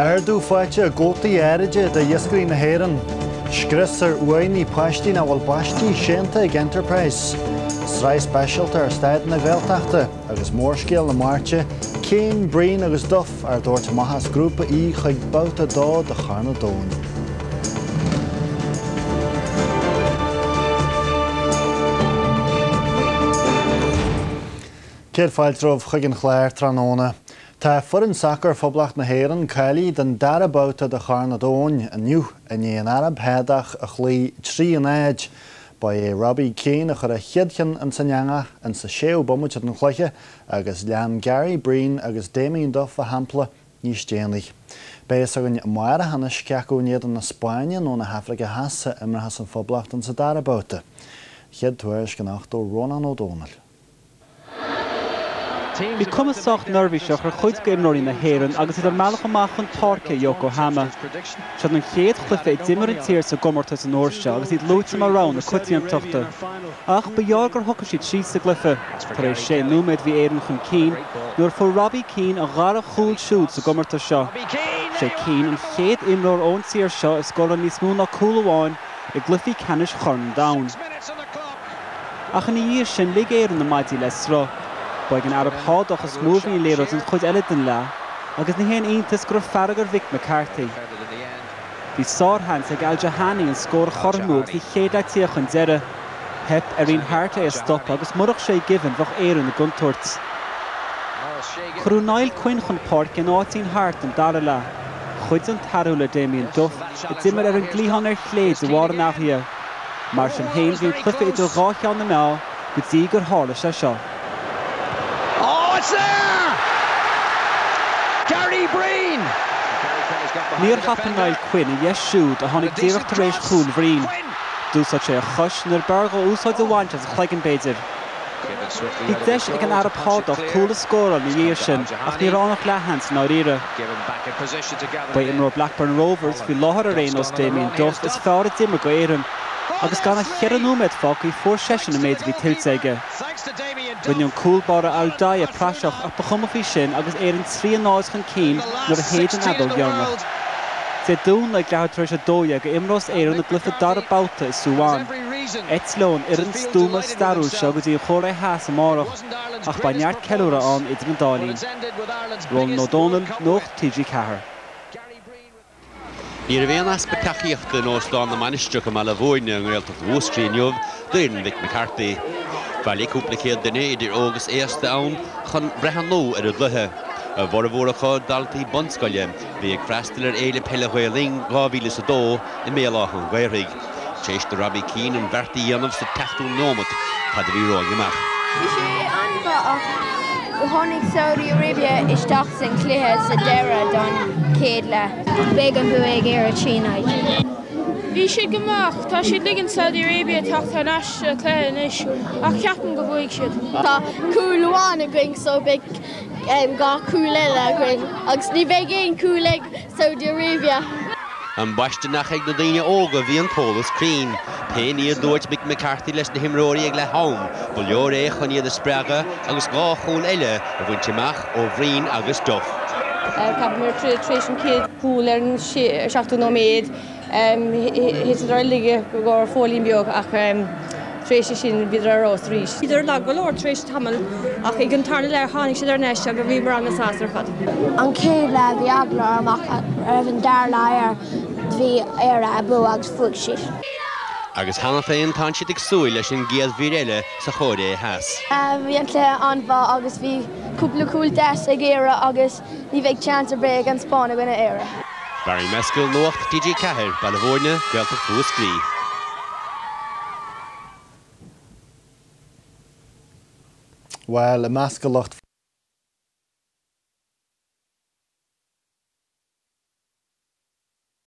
Ardú faighte i gcuótaí áiride d'iascairí na hÉireann. Scrios ar uaigheanna páistí nach bhfuil baistí séanta ag Enterprise. Sraith speisialta ar staid na Gaeltachta agus mórscéal na Máirte, Keane, Breen agus Duff á dtabhairt amach as Grúpa E chuig Babhta 2 de Chorn an Domhain. Céad fáilte romhaibh chuig an chlár tráthnóna. Tá foireann sacair Phoblacht na hÉireann cáilithe don dara babhta de Chorn an Domhain inniu i ndiaidh an Araib Shádach a chloí 3 a 0. Ba é Robbie Keane a chuir a chéad cheann ins an eangach ins an séú bomaite den chluiche agus lean Gary Breen agus Damien Duff a shampla níos déanaí. Beidh fhios againn amárach anois cé acu in éadan na Spáinne nó na hAfraice Theas a imreochas an Phoblacht ins an dara babhta. Chéad tuairisc anocht ó Rónán Ó Domhnaill. Bhí cuma sách neirbhíseach ar chuid d'imreoirí na hÉireann agus iad ar a mbealach amach chun páirce i Yokohama. Seo an chéad chluiche a d'imir an tír sa gcomórtas an uair seo agus iad luaite mar rogha na coitiantachta. Ach ba ghearr gur shocraigh siad síos sa gcluiche. Tar éis sé nóiméad bhí Éirinn chun cinn nuair a fuair Robbie Keane a dhara chúl siúd sa gcomórtas seo. Sé Keane an chéad imreoir ón tír seo a scóráil níos mó ná cúl amháin i gcluichí ceannais Chorn an Domhain. Ach ina dhiaidh sin, lig Éirinn na maidí le sruth. Ba ag an Araib Shádach is mó a bhí an liathróid an chuid eile den leath, agus ní haon iontas go raibh fearg ar Mhick McCarthy. Bhí sársheans ag Al Jahani an scór a chothromú agus an chéad leath ag tíocht chun deiridh. Theip ar Ian Harte é a stopadh agus murach Shay Given bheadh Éirinn i gcontúirt. Cuireadh Niall Quinn chun páirce in áit Ian Harte don dara leath. Chuidigh an t-athrú le Damien Duff, a d'imir ar an gcliathán ar chlé de bharr an athraithe. Mar sin féin, bhí an cluiche idir dhá cheann na meá go dtí gur tharla sé seo. Oh, it's there! Gary Breen! Níor thapaigh Niall Quinn a dheis siúd a tháinig díreach tar éis chúl Bhreen. D'úsáid sé a chois nuair b'fhearr dhó úsáid a bhaint as a chloigeann, b'fhéidir. Bhí deis ag an Araib Shádach cúl a scóráil ina dhiaidh sin ach ní raibh ann ach leathsheans i ndáiríre. Ba é imreoir Blackburn Rovers faoi láthair ar aon nós Damien Duff is fearr a d'imir d'Éirinn agus gan ach cheithre nóiméad fágtha fuair seisean an méid a bhí tuillte aige. Rinne an cúl báire Al Dahya praiseach ach ba chuma faoi sin agus Éirinn 3 a 0 chun cinn nuair a shéid an fheadóg dheireanach. Dé Domhnaigh ag leathuair tar éis 12 a imreos Éirinn a gcluiche dara babhta i Suwon. Eitleoidh an fhoireann stuama stairiúil seo go dtí an Chóiré Theas amárach, ach beidh neart ceiliúradh ann idir an dá linn. Rónán Ó Domhnaill, Nuacht TG4. Ní raibh aon easpa tacaíochta in Óstán na Mainistreach i mBaile Bhúirne i nGaeltacht Mhúscraí inniu d'fhoireann Mhick McCarthy. Bhailigh cúpla céad duine, idir óg is aosta, ann chun breathnú ar an gcluiche. A bhformhór acu daltaí bunscoile a bhí ag freastal ar Fhéile Peile Ghael Linn 2002 i mBéal Átha an Ghaorthaidh. Tar éis do Robbie Keane an bheart a dhéanamh sa tseachtú nóimeat, cad a bhí romhainn amach? Bhí sé an-mhaith ach tháinig Saudi Arabia isteach san chluiche sa deireadh don chéad leath. Beidh an bua ag Éire 3 0. Bhí sé go maith ach tá siad ligean Saudi Arabia teacht thar n-ais sa chluiche anois ach ceapaim go bhuafaidh siad. Tá cúl amháin againn so beidh 2 cúl eile againn agus ní bheidh aon cúl ag Saudi Arabia. Ambaiste nach ag na daoine óga a bhí an t-eolas cruinn. Pé ní a dúirt Mick McCarthy leis na himreoirí ag leath am, ba leor é chun iad a spreagadh agus dhá chúl eile a bhaint amach ó Bhreen agus Duff. Ceapaim tar éis an chéad chúl ar an seachtú nóiméad, Thiteadar uilig i gcomhair phóilín beag ach tar éis sin bhíodar ar fheabhas arís. Bhíodar lag go leor tar éis tamaill ach ag an tarna leath tháinig siad thar n-ais agus bhíomar an-sásta ar fad. An chéad leath bhí eagla orm ach ar an dara leath bhí Éire ag bua agus bhuaigh siad. Agus cheana féin tá siad ag súil leis an gcéad mhír eile sa Chóiré Theas. Bhí an cluiche an-mhaith agus bhí cúpla cúl deas ag Éire agus ní bheidh chance ar bith ag an Spáinn i gcoinne Éire. Barry Mescall, Nuacht TG4, Baile Bhúirne, Gaeltacht Mhúscraí. Bhuel, i measc a lucht.